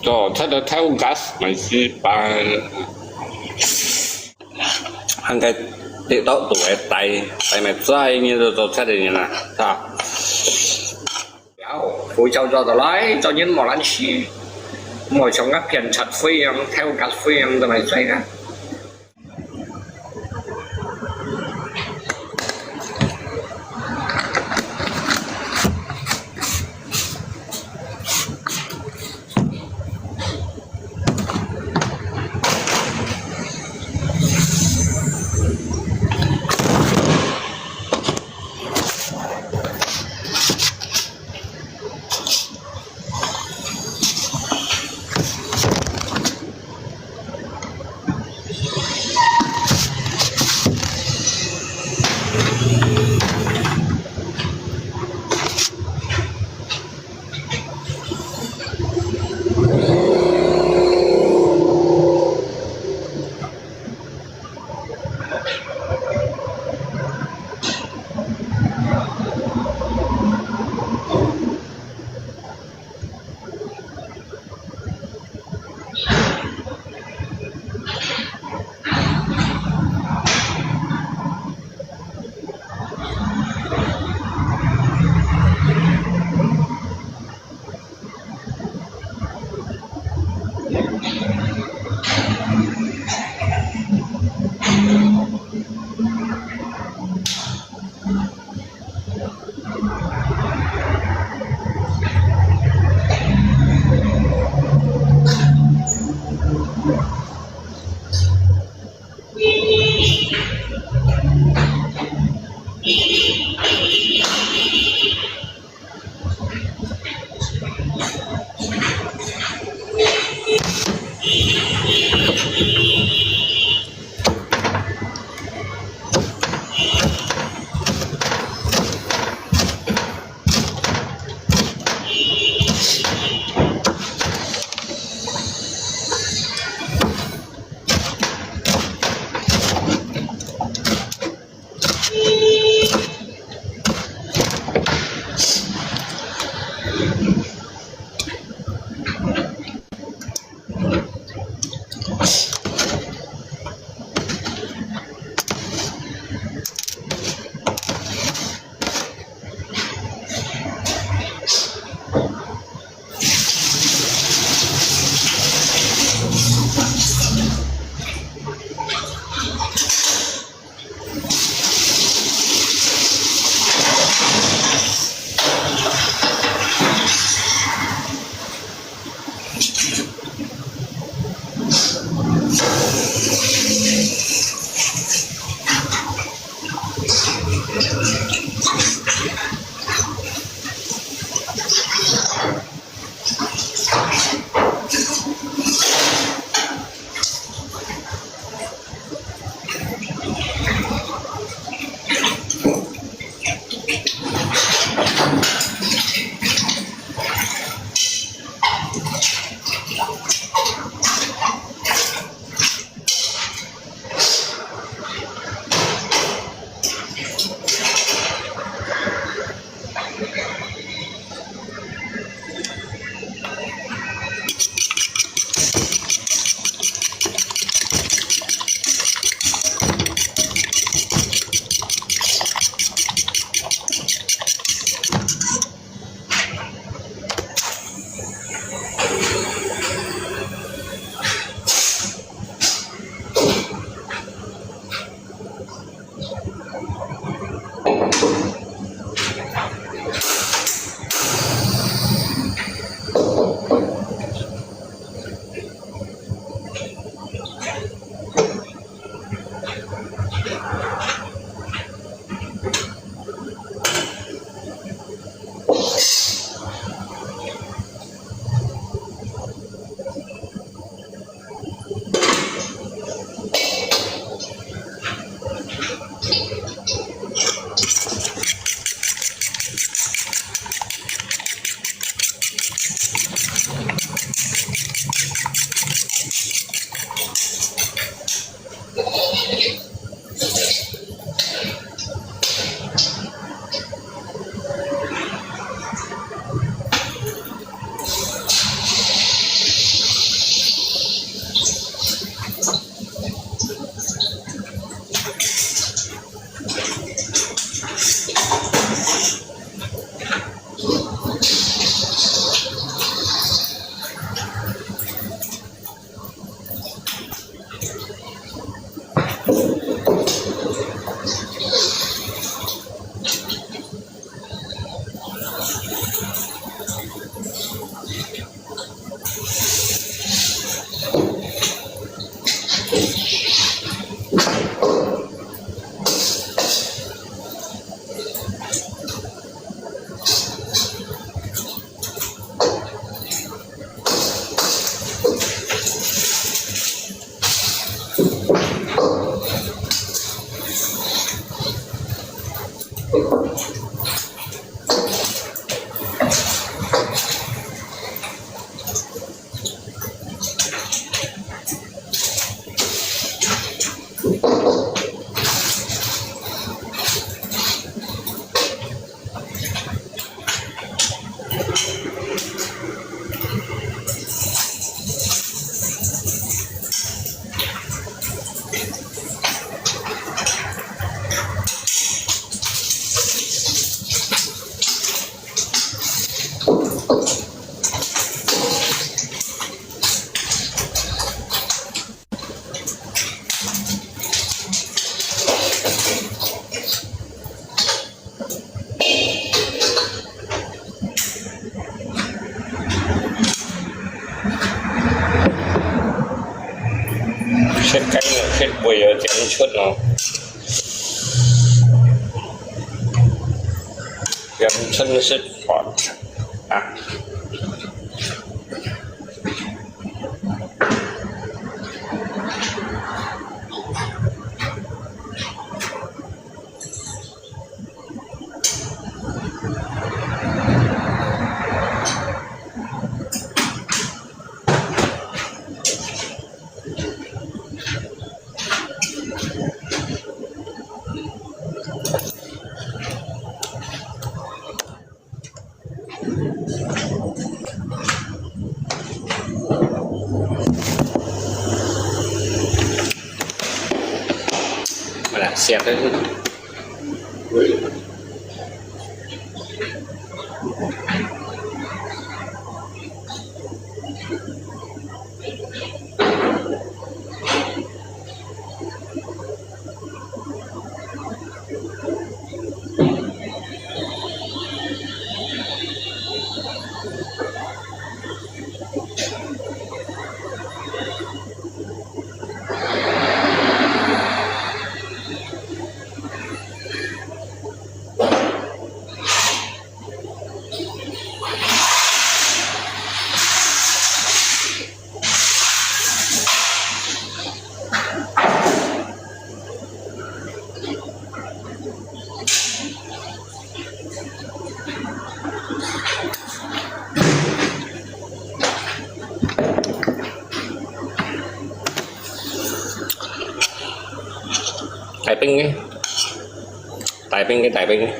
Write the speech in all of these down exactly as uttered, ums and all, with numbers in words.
做出个偷gas，买西班。还个跌到肚个底，底咪再一个做出个人啊，是吧？了，回朝早就来，做人莫懒尸，莫像个骗贼灰样，偷gas灰样，就咪衰个。這雞肉係會有點出哦，點出係發啊。好啦，食个。大餅个，大餅个，大餅个。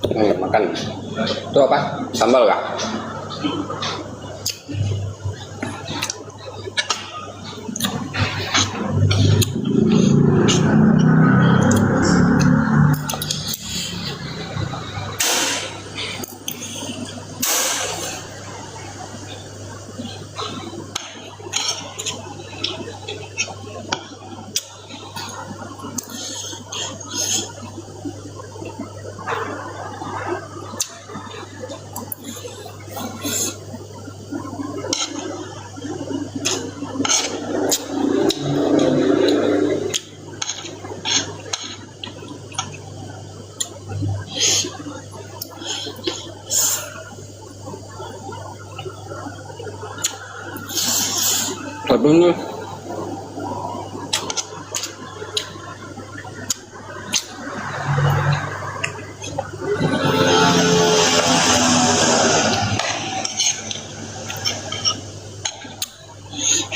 Hmm, makan. Tu apa? Sambal kah? Tapi ni,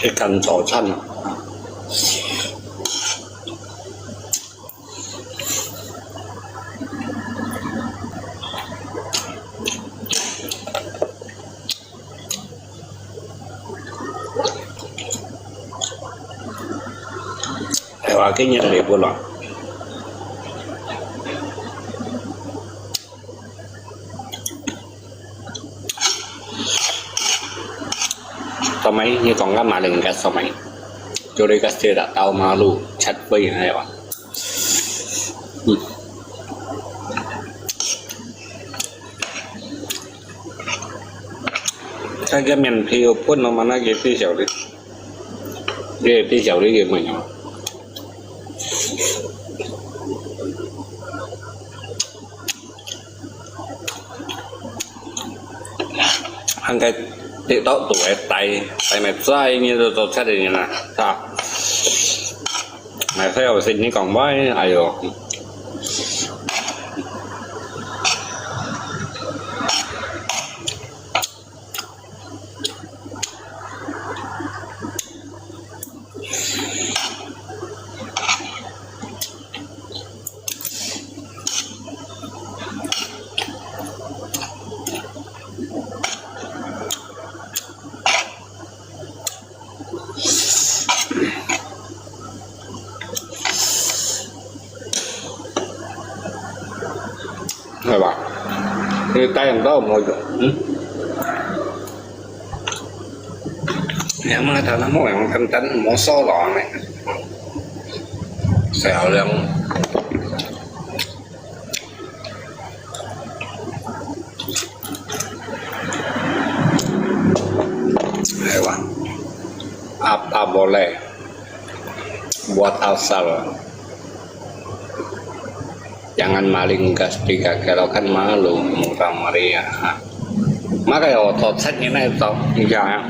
ikan cocok. 哎呀，今日嚟不啦。 Somai, ni kong ka maling ka somai. Curi ka sila tau malu, chat pui na yawa. Hmm. Ka ka mian phi u pun no mana ke pi xiao li. Ke pi xiao li ke mo nyo. Hăng cái TikTok tụi ấy tay, tay mày trai như tôi tôi chắc định nè, sao? Mày thấy học sinh như còn với, ai dồi. 係吧？你帶人到無用，嗯？你阿媽頭那莫用等等，莫燒了呢。少量。哎哇，apa boleh? Buat asal. Jangan maling gas tiga kilo kan malu, murah meriah. Ha. Maka ya, otot set ni na ito. Iya, ya.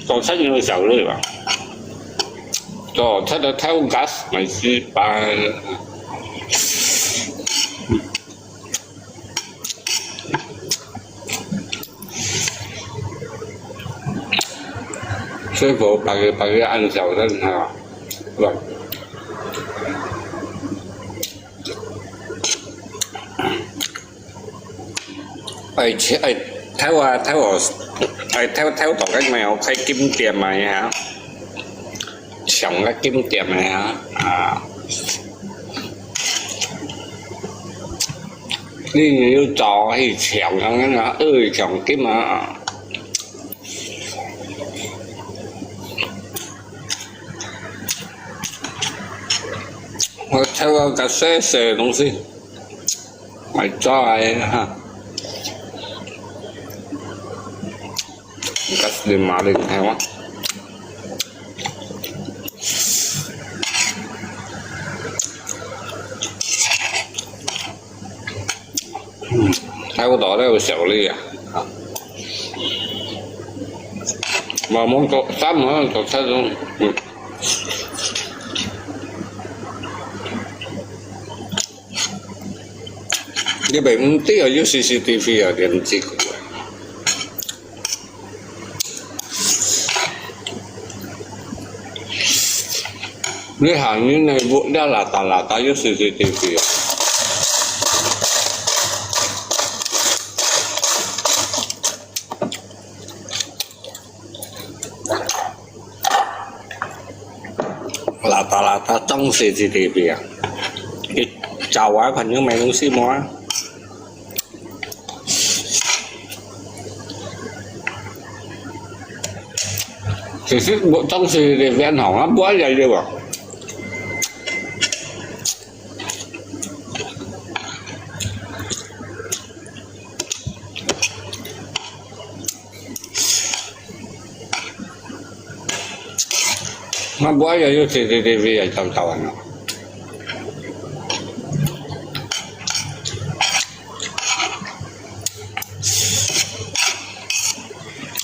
Otot set ni ito, siya ulit ba? Otot set ni ito, gas, may sipa. 師傅，白个白个按小聲哈，來。哎，切，哎，頭啊，頭啊，哎，頭，頭到該咩哦，開金店嘛呀，搶个金店嘛呀，啊。你又走去搶啊，呃，搶金啊。我頭啊，个細細个東西。 Ay, chay, ha. Gas di maling, ha, wa. Hmm, 差不多了，有效率啊。Mà muốn có sắm hả, có sắm luôn. Ừ. Như vậy, ừ, tí ở dưới C C T V à, điện chỉ của. Lý hại như này, vụ đó là ta, là ta dưới C C T V à. Lata-lata trong C C T V à. Cái chào ai còn những mày cũng xí mua. Thì xí bộ trong C C T V ăn hỏng á, bữa giờ đi bảo. Mà bữa giờ vô C C T V à, chào chào anh.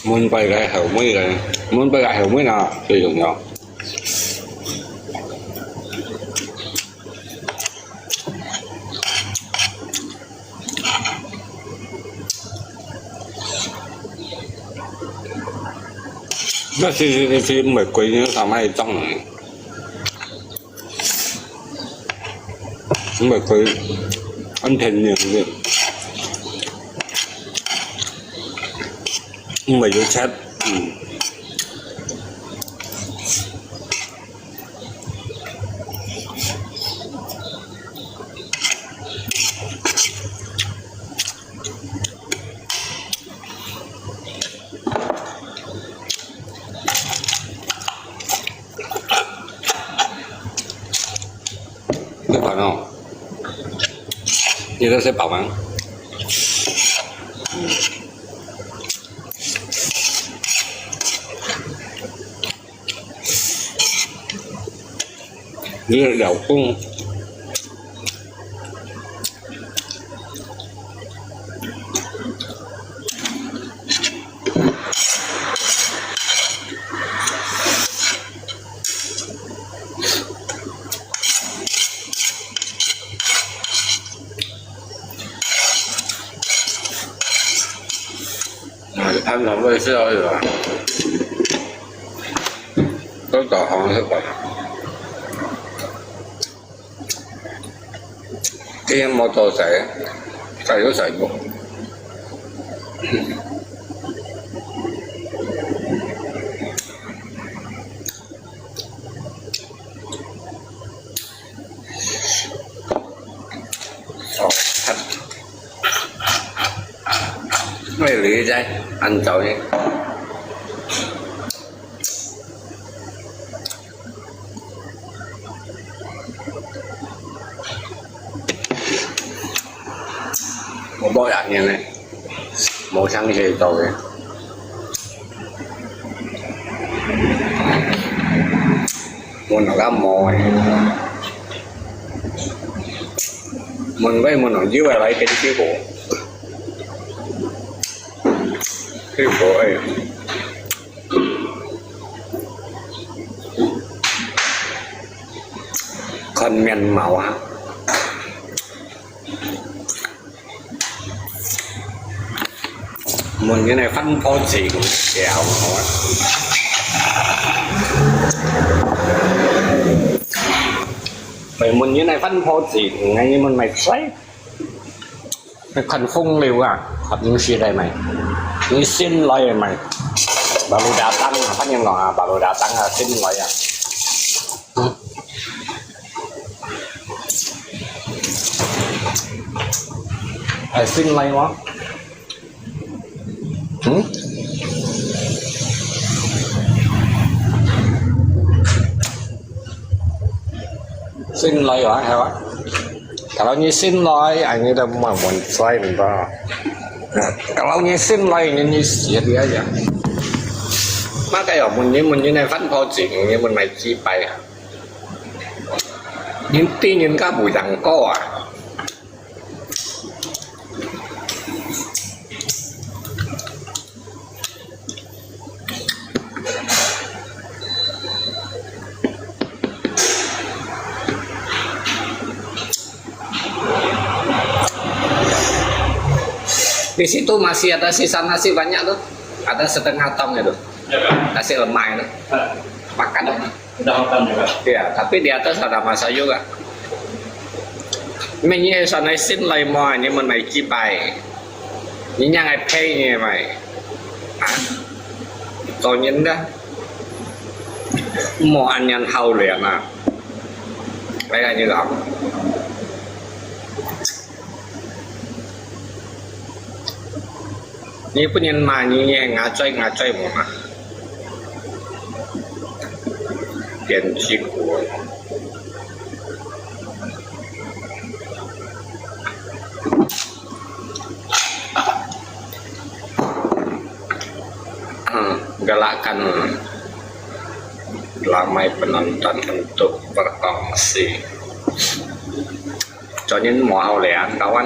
Muốn bay cái hậu mấy cái, muốn bay cái hậu mấy nào, tôi dùng nhau. Nó C C T V không phải quên nó sao mai trong này. Không phải quên ăn thêm nhiều gì. Không phải vô chết. Ừ. Rất là ngon. Như đó sẽ bảo mắng. Như là đậu cũng. Ăn lòng đây sẽ rồi. Có tỏ hòn rất là. Cái em mô tô sẽ, cái yếu sẽ vô. 你在安走呢？我無廿年呢，無想起做个。問了个無个，問个問了，以為來跟結果。 結果哎，看面貌啊。問人个番婆子笑我。問人个番婆子，你問咪衰？ 你看風流啊，看你是來沒？你新來沒？Baru datang啊，反正講啊，baru datang啊，新來啊。嗯。哎，新來嗎？嗯？新來啊，係吧？Kalau你新來，哎，你都問問題，你知道嗎？Kalau你新來，你，你死了呀。Makanya問你，問你个番婆子，你問來幾擺啊？你對人家無人過啊？ Di situ masih ada sisa nasi banyak tuh. Ada setengah tong itu. Ya, Kak. Nasi lemak itu. Hah. Makan. Udah makan juga. Iya, tapi di atas ada masak juga. Mẹ, 你係算係新來無？你問來幾擺？你娘係陪你嘛？啊？做人个，莫恁樣好臉啊！來，來，你講。 你本人嘛，你也牙嘴牙嘴無嘛？電子股。Hmm, galakan ramai penonton untuk berkongsi. 做人無好咧，kawan。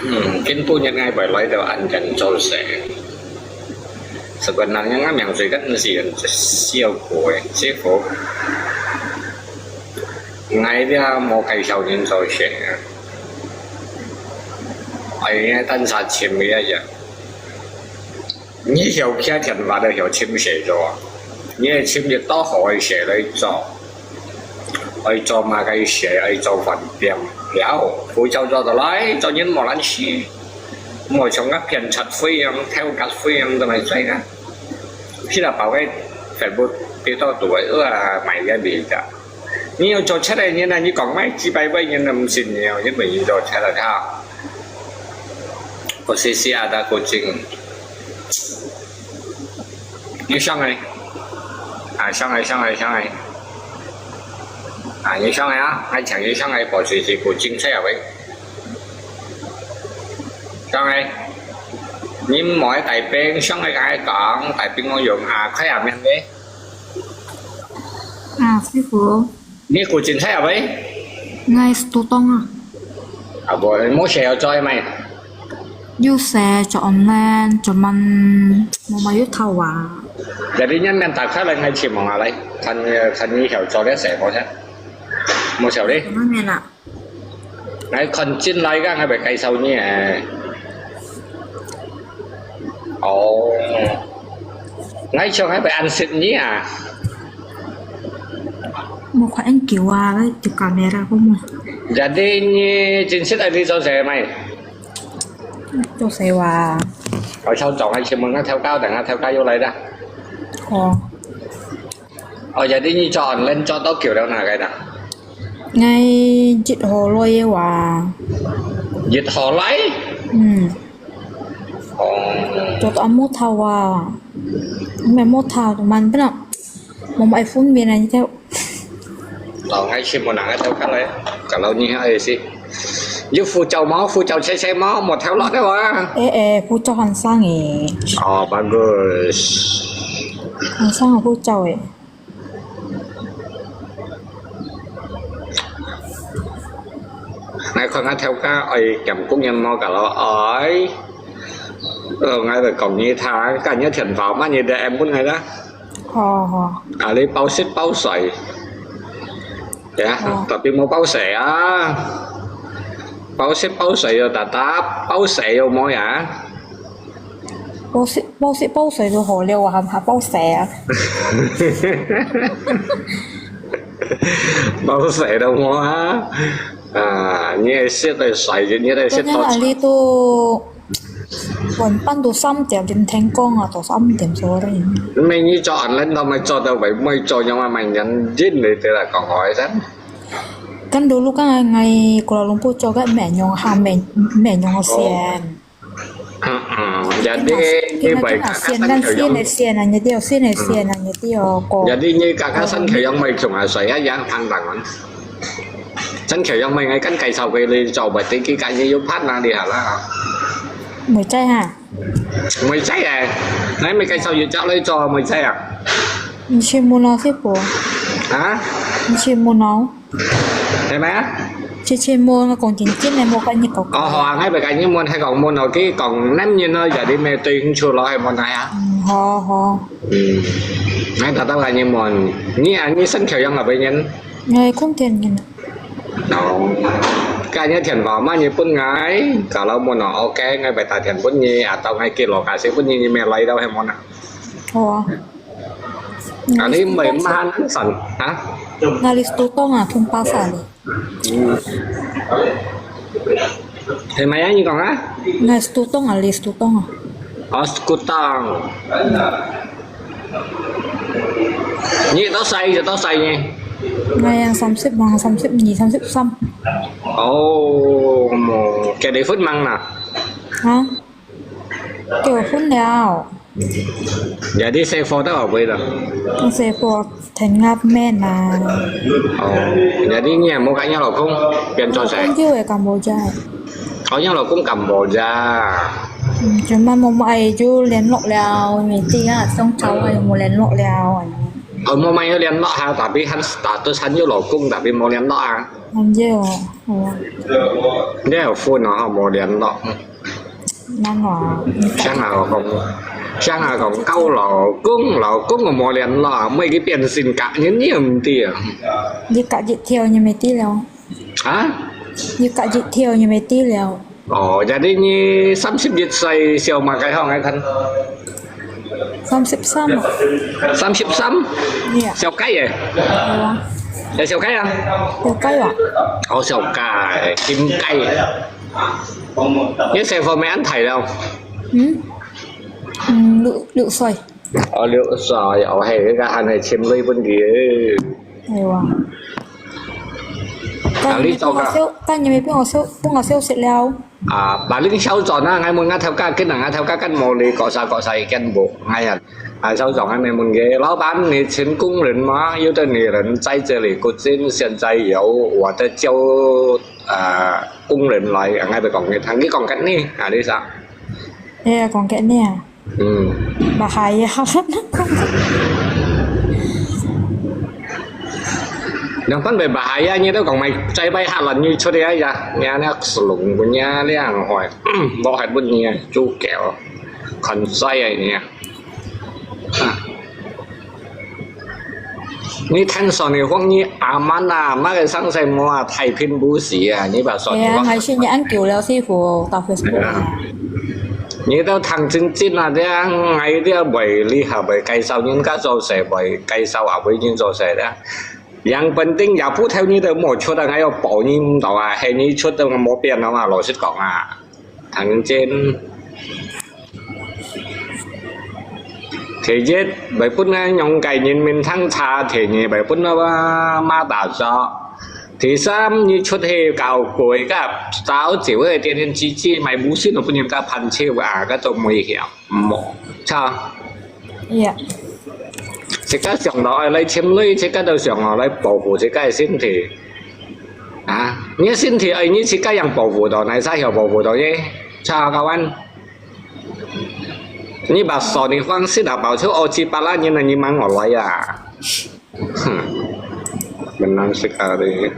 嗯，今晡日𠊎會來到恁樣做事。Sebenarnya𠊎名雖然毋係恁笑過个，師傅。𠊎也無介紹人做事啊。哎呀，單儕尋个一樣。 你曉徛電話都曉尋事做啊？你係尋一到好个事來做，愛做麼个事，愛做飯店，了，護照做得來，做人無難事，莫像个騙賊費用、偷格費用都來做啊。去到包个Facebook，別到度个，呃，買个米个。 你有做出來人啊，你講麼个幾百萬人都毋信你哦，因為你做出來哈。Posisi ada kucing。你上來，啊，上來，上來，上來。啊，你上來啊，還請你上來，posisi kucing出來喂。上來，你莫愛大兵，上來同𠊎講，大兵我用啊，開下面个。 啊，師傅。你古今在哪位？𠊎係Tutong啊。啊，無，無事有做咩？有事做online，做麼个無嘛有偷啊。Jadi你面打開來，𠊎去望下來，看，看你曉做了事無先？無曉哩？做麼个啦？ 𠊎看進來个，𠊎會介紹你誒。哦，𠊎想𠊎會恁識你啊。無看恁久啊，來就kamera好無？Jadi你真識愛你做事咩？做事哇。我想做，𠊎先問下頭家，等下頭家又來啦。哦。 哦，jadi你做online做到久了哪个啦？𠊎一號來个哇。一號來？嗯，哦，做到無頭啊，毋係無頭，慢點啦，無麼个分別啊，你睇。哦，𠊎全部拿个頭看來，kalau你愛是，有護照無？護照切切無？無頭落个哇？誒誒，護照還生誒。哦，bagus。還生个護照誒。 𠊎看𠊎頭家愛兼工人無？Kalau愛，呃，𠊎就講你聽，看你電話，麼你就em分𠊎啦。好好。啊，你包食包睡，呀，好。Tapi無包食啊，包食包睡又大大，包食又無呀。 包食，包食，包睡都好了，我還怕包死啊。包死都無啊！啊，你愛食个睡，你愛食到。昨天啊，你都晚半都三點，臨天光啊，都三點左右。毋係你做恁樣，都毋係做到，毋係做樣啊，毋係認真个，對啦，講話先。Kan dulu kan ngai Kuala Lumpur做个美容行，美，美容个先。 嗯，嗯，jadi你會先，咱先个先啊，你對，先个先啊，你對，哥。Jadi你kakak生佢樣咪同阿水一樣，胖等啊。生佢樣咪，𠊎跟介紹佢你做，或者佢家己有拍那裡好啦。妹仔哈。妹仔誒，你咪介紹佢做你做妹仔啊？你去問咯，是不？啊？你去問咯。 係無啊？直接問，𠊎講真真个，無跟你講。哦，好啊，𠊎會跟你問，係講問哦，佢講男人哦，有啲咩對應出來，係問佢啊？嗯，好好。嗯，𠊎特登跟你問，你啊，你生肖樣哪位人？𠊎空天人。哦，該你電話嘛，你分𠊎，kalau問哦，OK，𠊎會打電分你，atau𠊎寄lokasi分你，你咪來到，係問啊？好啊。 啊，你咪慢慢算啊？Ngalih tutong啊，通巴萨哩。係咪啊？你講啊？Ngalih tutong啊，ngalih tutong啊。哦，sekotong。你多歲？你多歲呢？𠊎三十，三十二，三十三。哦，結婚吂啦？啊？ 結婚了。Jadi細貨到哪位了？細貨thành ngap men啊。哦，jadi你也無跟你老公變做誰？老公就係Kamboja。哦，你老公Kamboja。嗯，就慢慢慢慢就聯絡了，每天啊，相處啊，又無聯絡了。哦，慢慢有聯絡哈，tapi還status還有老公，tapi無聯絡啊。還有，哦。你有分啊，哈，無聯絡。 Nang啊，想下講，想下講，交老公，老公我無聯絡，乜佢變性格，你你毋知啊？一格一條你咪知了。啊？一格一條你咪知了。哦，jadi你三十一歲，小馬該行來看。三十三啊。三十三？Yeah。小雞耶？係啊。係小雞啊？小雞啊？哦，小雞，金雞。 你細貨乜恁大了？嗯？嗯，六，六歲。哦，六歲，哦，係，該還係千歲分佢。係哇。啊，你做个。該你分我笑，該你分我笑，分我笑死了。啊，把你笑轉啊，𠊎問𠊎頭家，今日𠊎頭家跟無你，各晒各晒見無，哎呀，啊，笑轉，𠊎問佢，老闆，你請工人嗎？有的女人在這裡，可是現在有我的叫 啊，工人來，𠊎會講佢聽，你講緊你，啊，你啥？哎呀，講緊你啊？嗯。Bahaya. Yang pan bahaya，你都講咪再拜下輪你出去啊呀，你那個龍骨呀，你很壞，我還問你啊，豬狗，看衰啊你啊。啊。 你聽說你講你阿媽啊，麼个上什麼啊，太平不時啊，你把說你哎呀，還是你恁久了，師傅，打Facebook啊。你都聽真真啊，這樣，𠊎這會，你還會介紹人家做事，會介紹啊，會人做事的。Yang penting也不偷你的莫出的，𠊎要保你唔到啊，係你出的，我無變啊嘛，老實講啊。 Thằng trên. Thế giới, bài bút nó nhong cái nhìn mình thăng xa, thế nhị bài bút nó mà đã rõ. 第三，你出去搞鬼，个找酒个点点滴滴，买無線个，分人家噴笑啊，个都無效，無差。呀，自家想到愛來尋鐳，自家都想到來保護自家个身體。啊，你个身體愛你自家樣保護到，哪儕曉保護到呢？Cha kawan，你把手你放心啊，保持二七八啦，你那你忙我来呀。哼，menang sekali。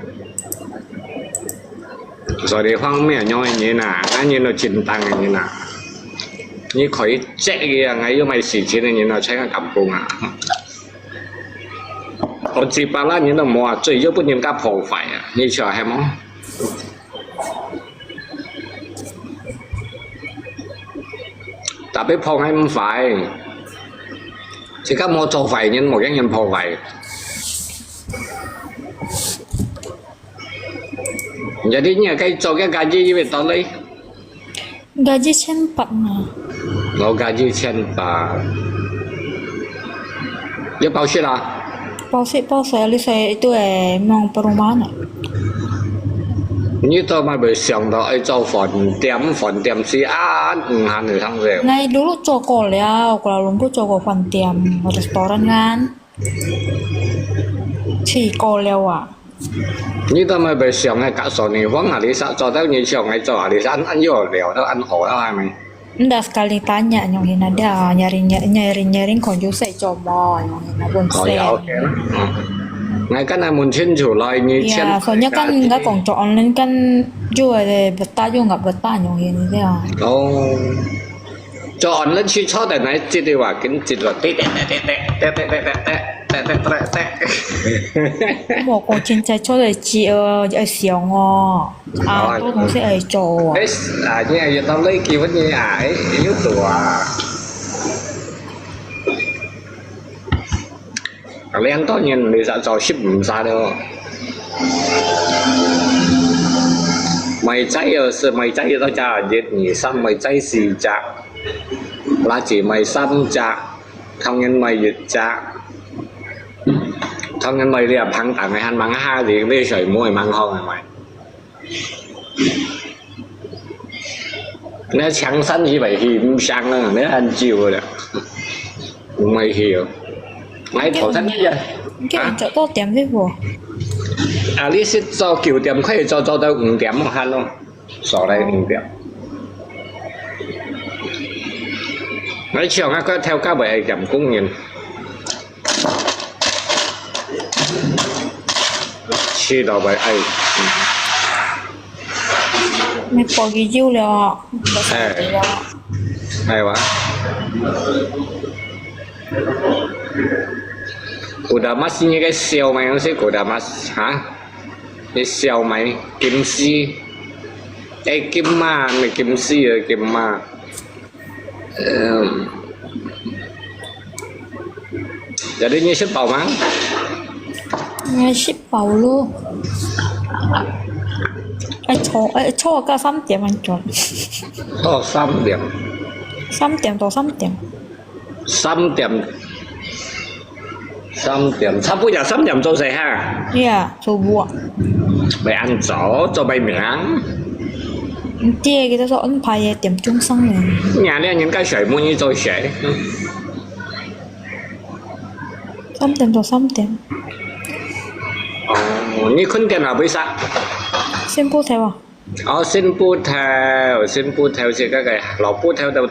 手里放咩样个人啊，那人都真当个人啊。你可以借个啊，又买事情个人啊，才个感动啊。二七八啦，人都无啊，最又不能甲破坏啊，你晓得无？ Tapi破壞毋壞，自家無做壞人，無驚人破壞。Jadi你係做个gaji幾多咧？ Gaji千八嘛。我gaji千八，有保险啦？保险保险，你说itu eh memang perumahan eh. 你都嘛未想到愛做饭店，饭店是啊，毋行你通了。 Ngai dulu 做过了，Kuala Lumpur 做过饭店，restoran kan. 去过了啊。你都嘛未想个，告诉你，往哪里上做到你想爱做啊，你是按按又聊到按好了，还没。 Nda sekali tanya nyong hina dia nyari nyari nyari nyari kong Jose 做么 nyong hina pun 哦，也 OK 了。嗯，那刚才问清楚了，你 Ya, soalnya kan nggak kong 做 online kan juga ada betah juga nggak betah nyong hina dia. 哦，做 online 去做的那一节的话，跟节奏，滴滴滴滴滴滴滴滴滴滴滴滴滴滴。 Mo ko chin chai cho le chi ơ ai siang o. A to kong se ai cho. 哎，啊，你也有到累给问你啊，哎，有多啊？两多年你才做十五岁了。买菜又是买菜又到家，一二三买菜四只，垃圾买三只，当然买一只，当然买了旁当还蛮下的，为水母蛮好的买。 那抢山去买去，毋想啊，你很久了，毋买去哦。买头三个月，你叫人做到点对不？啊，你是做九点可以做做到五点，我看咯，所来五点。来抢那个跳高买点工人。 去到位，哎，你报个有了，哎，哎哇，Kuda Mas 你个笑咩？是 Kuda Mas 哈？你笑咩？金丝，哎，金嘛，没金丝啊，金嘛。 嗯，jadi你吃饱吗？我吃饱了。哎，错，哎，错个三点半钟。哦，三点。三点到三点。三点。 三点，差不多三点做事哈。 Ya, subuh. 未晏晝，做咩名？ Hindi, kita so 安排个点钟上呢。你两人个水母你做谁？三点到三点。哦，你困点了为啥？先不台吧。 哦，新布头，新布头是个个老布头的，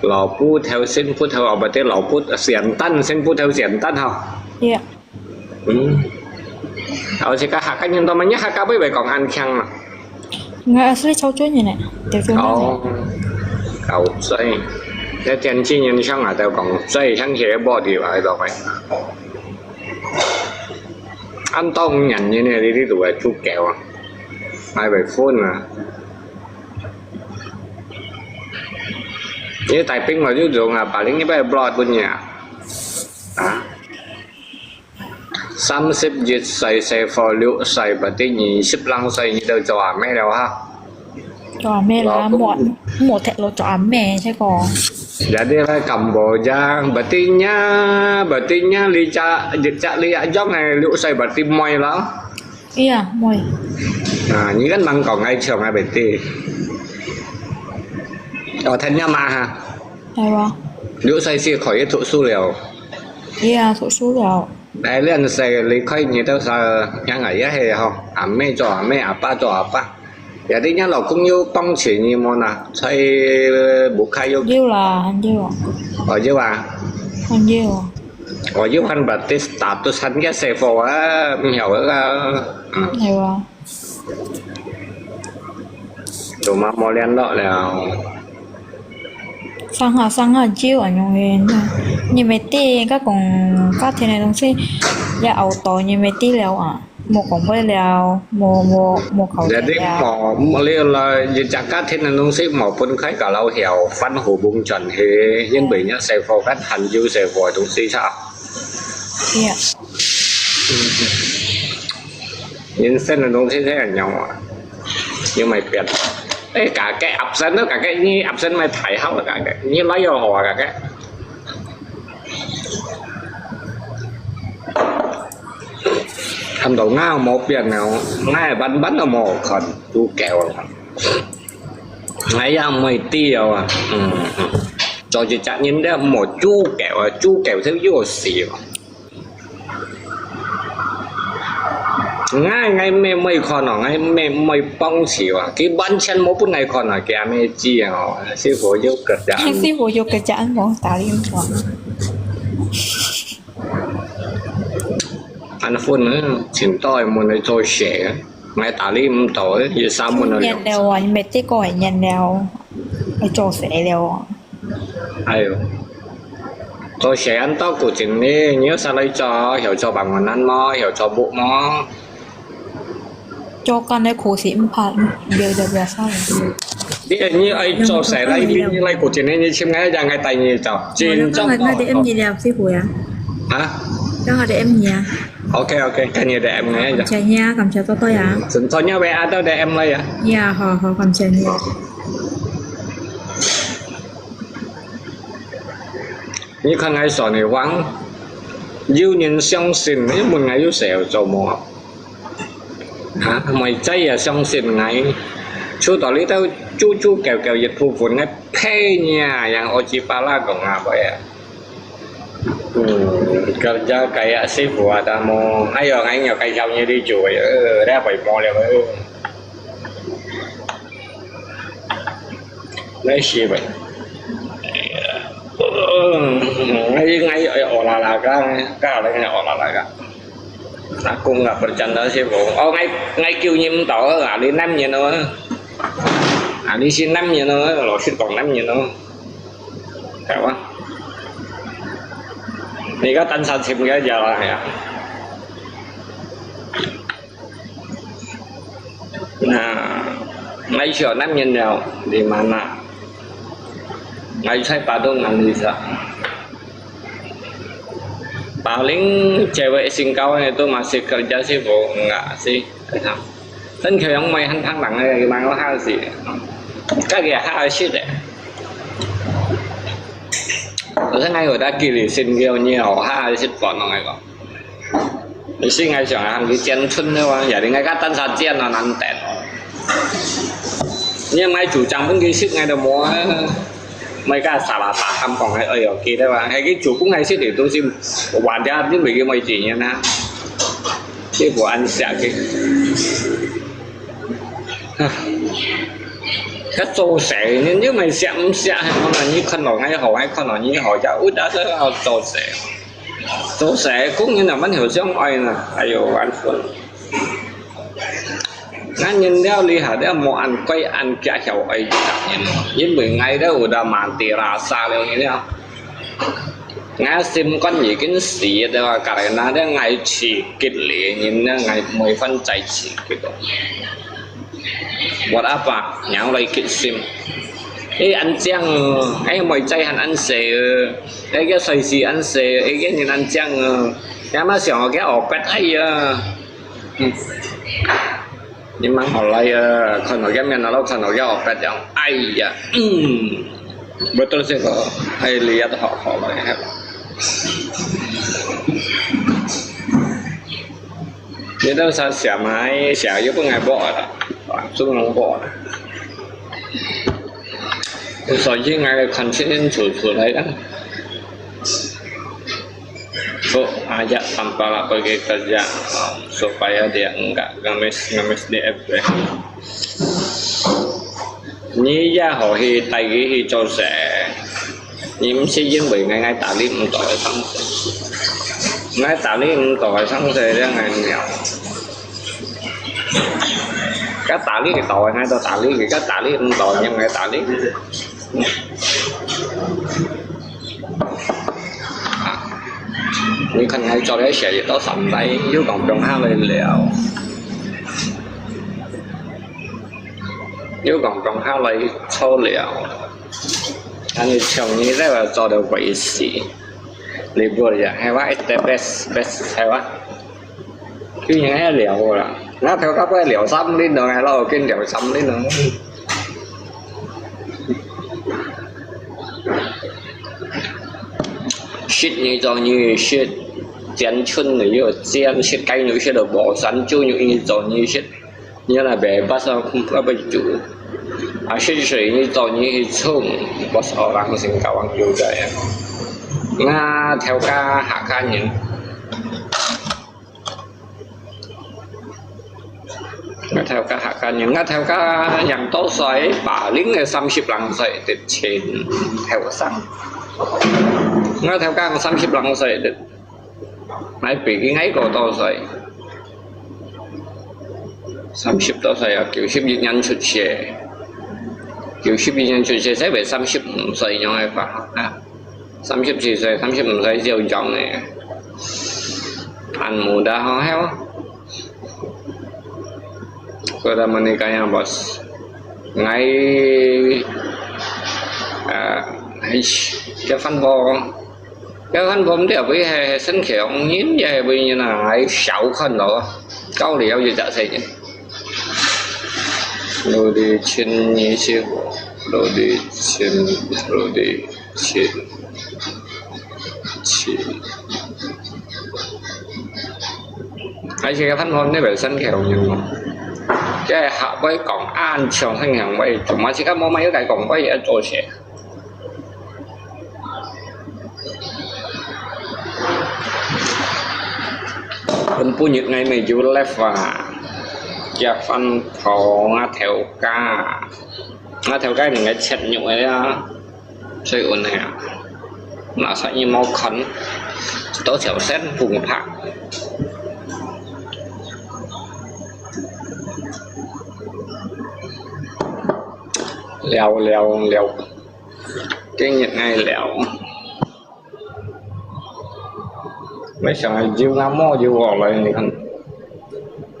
老布头，新布头，哦，不对，老布，咸蛋，新布头咸蛋哈。 Ya. 嗯。哦，这个客家人多嘛，你客家会不会讲安腔嘛？ Nga asli 潮州人呢，潮州人呢。 哦，潮州。那天津人像啊，都讲最像些个body吧，那种个。安当年人呢，你都会出狗啊，还会分啊。你带兵嘛就中啊，把另一半 blood 分呀。啊。 三十一歲，細貨六歲，不得二十零歲，你都做阿妹了哈。 做阿妹啦，莫莫踢咯，做阿妹这个。 Jadi lah Kamboja, berarti nya, berarti nya Lee Cha, Lee Cha Lee Ajong eh, 六岁 berarti 妹了。Iya, moi. 啊，你跟忙講，𠊎搶，𠊎袂知。哦，聽了嗎哈？係哇。六歲就可以讀書了。Iya，讀書了。哎，兩歲離開你多少？像𠊎也係吼，阿姆做阿姆，阿爸做阿爸。 Jadi 你老公有幫助你無呢？在屋下有？有啦，還有啊。哦，有啊。還有啊。哦，有還berarti status還个細伙啊，毋曉个啊。嗯。係啊。做麼無聯絡了？上下上下就恁樣个，你毋知，該講家庭个東西，也熬到你毋知了啊。 無講話了，無，無，無考試了。Jadi無，無了啦，一隻家庭个東西無分開，搞到曉翻好崩轉去，因為人家細伙，還有細伙个東西差。Yeah。人生个東西係恁樣啊，又毋係變。哎，家己absen咯，家己你absen毋係太好啦，家己你來又好啊，家己。 喊到𠊎無變了，𠊎慢慢都無看，豬狗啊！𠊎也毋會知啊，嗯，嗯。做一隻人了，無豬狗啊，豬狗就有事啊。 𠊎，𠊎妹妹看哦，𠊎妹妹幫手啊，佢完全無分𠊎看啊，佢阿妹知啊，哦，師傅有个人。師傅有个人無打理我。恁分啊，盡多个問題做事啊，𠊎打理毋到，佢三問啊。一年了啊，你未得過一年了，愛做事了啊。 哎喲，做事恁多古井呢，你有啥來做？曉做bangunan無？曉做屋無？做工个苦是毋怕，毋，毋，毋，毋，你，你愛做事來，你，你來古井呢，你尋𠊎，讓𠊎帶你做。緊張到。𠊎，𠊎，𠊎，𠊎，你，師傅呀。啊？讓𠊎，你，你啊。OK，OK，看你的M呢。感謝你啊，感謝多多呀。真重要个啊，到底M來呀。呀，好，好，感謝你。 你看𠊎算个話，有人相信，你問𠊎有事做無？哈，妹仔也相信𠊎，就到這兜豬豬狗狗一部分个陪你啊，yang oji pala講啊，會啊。嗯，kerja kayak師傅啊，但無，哎喲，𠊎有介紹你去做个，呃，你會無了，呃。 Nai si bai. Ngai ngai olahraga, ka ngai olahraga. Aku nggak bercanda sih, Bung. Oh, ngai ngai kiu nyim tau, ali nem nyen no. Ali si nem nyen no, lo si tong nem nyen no. Kayak apa? Ni ka tan san sim ka jalan ya. Nah, ngai sio nam nyen liao di mana? Ngai sai padung ngan lisa. Paling cewek singkau itu masih kerja sih, Bu, enggak sih. Kan kaya yang mai han thang lang ai mang lo ha si. Ka ge ha si de. Sa ngai ho da ki li sin ge ni ho ha si pon ngai ko. 你識𠊎上行去建村个話，也你𠊎家單儕建啊難等哦。你𠊎主張分佢識𠊎都無啊，𠊎家沙拉打喊講哎哎喲，記得哇，係佢主分𠊎識个都是還掉，因為佢無錢啊，這無安惜个。啊，佢做事，你又毋係惜毋惜，係無啦？你看到𠊎好，還看到你好，就有得做事。 做事工人啊，蠻好相愛呢，哎喲，還分。𠊎人了這下了無恁乖恁遽曉愛人，因為𠊎了有得mati rasa了，你了。𠊎心肝已經死了，karena了𠊎自己个人了，𠊎無法再自己了。 Buat apa？Nyau lai kit sim. Eh, ancang, eh, muay thai han an se, eh, cái xoay xì an se, eh, cái nhìn ancang, eh. Nyau mà xiong cái ọt pet ai ya. Hmm. Nhìn mang hò lai ya, khon hò cái miền nào, khon hò cái ọt pet yang. Ai ya. Hmm. Betul sih kok. Ai lihat hò hò lai. 你都想想买，想又不爱播了，啊，不能播了。所以俺看清楚出来了。So, ajak tampal apa kita aja, um, supaya dia enggak ngemis-ngemis di F B. Ni ya ho hi tai gi hi cho se. Ni mesti jin bai ngai ngai tali mto ai sang se. Ngai tali mto ai sang se dia ngai miao. Ka tali to ngai to tali, ka tali mto ni ngai tali. 你看，你做了寫一道三代，又讲放下来了，又讲放下来错了，但是像你这个做到为止，你不要，还话一个 best best 还话。 佢應該聊啦，那頭家不係聊三輪咯，係咯，跟聊三輪咯。識你做你識，剪春你又剪，識雞你識到無，山豬你做你識，你那邊巴上不不煮，啊，識水你做你去沖，不是orang sing kawang juga ya。那頭家客家人。 𠊎頭家客家人，𠊎頭家人多歲，八零个三十零歲，就前後生。𠊎頭家三十零歲，就，𠊎比佢矮个多歲，三十多歲啊，九十一年出世，九十一年出世，這位三十五歲，用个法啊。 三十四歲，三十五歲就講呢，還無得好好。Kota Manikaia bos，𠊎，呃，結婚無？結婚無毋對，會係身強人，也係會人啊，𠊎小看咯，高了就假細人。努力勤，努力勤，努力。 七，七。而且个飯碗你會省去用哦。這下會講恁長很長會，做麼自家無買一個講會也做些。本本日𠊎乜有left啊，結婚同𠊎頭家，𠊎頭家人个切肉个啊。 最穩个啊，那啥你莫看，多少先不怕。聊聊聊，今日愛聊。 你想要有那么有我来，你看，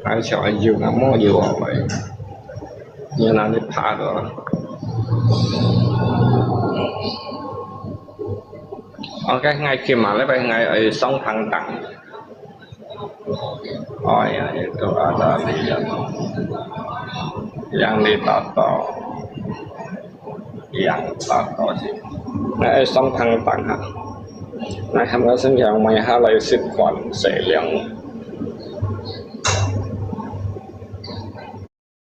还想要有那么有我来，你哪里怕的？OK，𠊎今嘛禮拜𠊎愛上班当。哎呀，itu ada yang di tato. Yang tato sih. Nah, eh, song kang tang ha. Nah, kamu sing yang mai ha lai sit kwan se liang.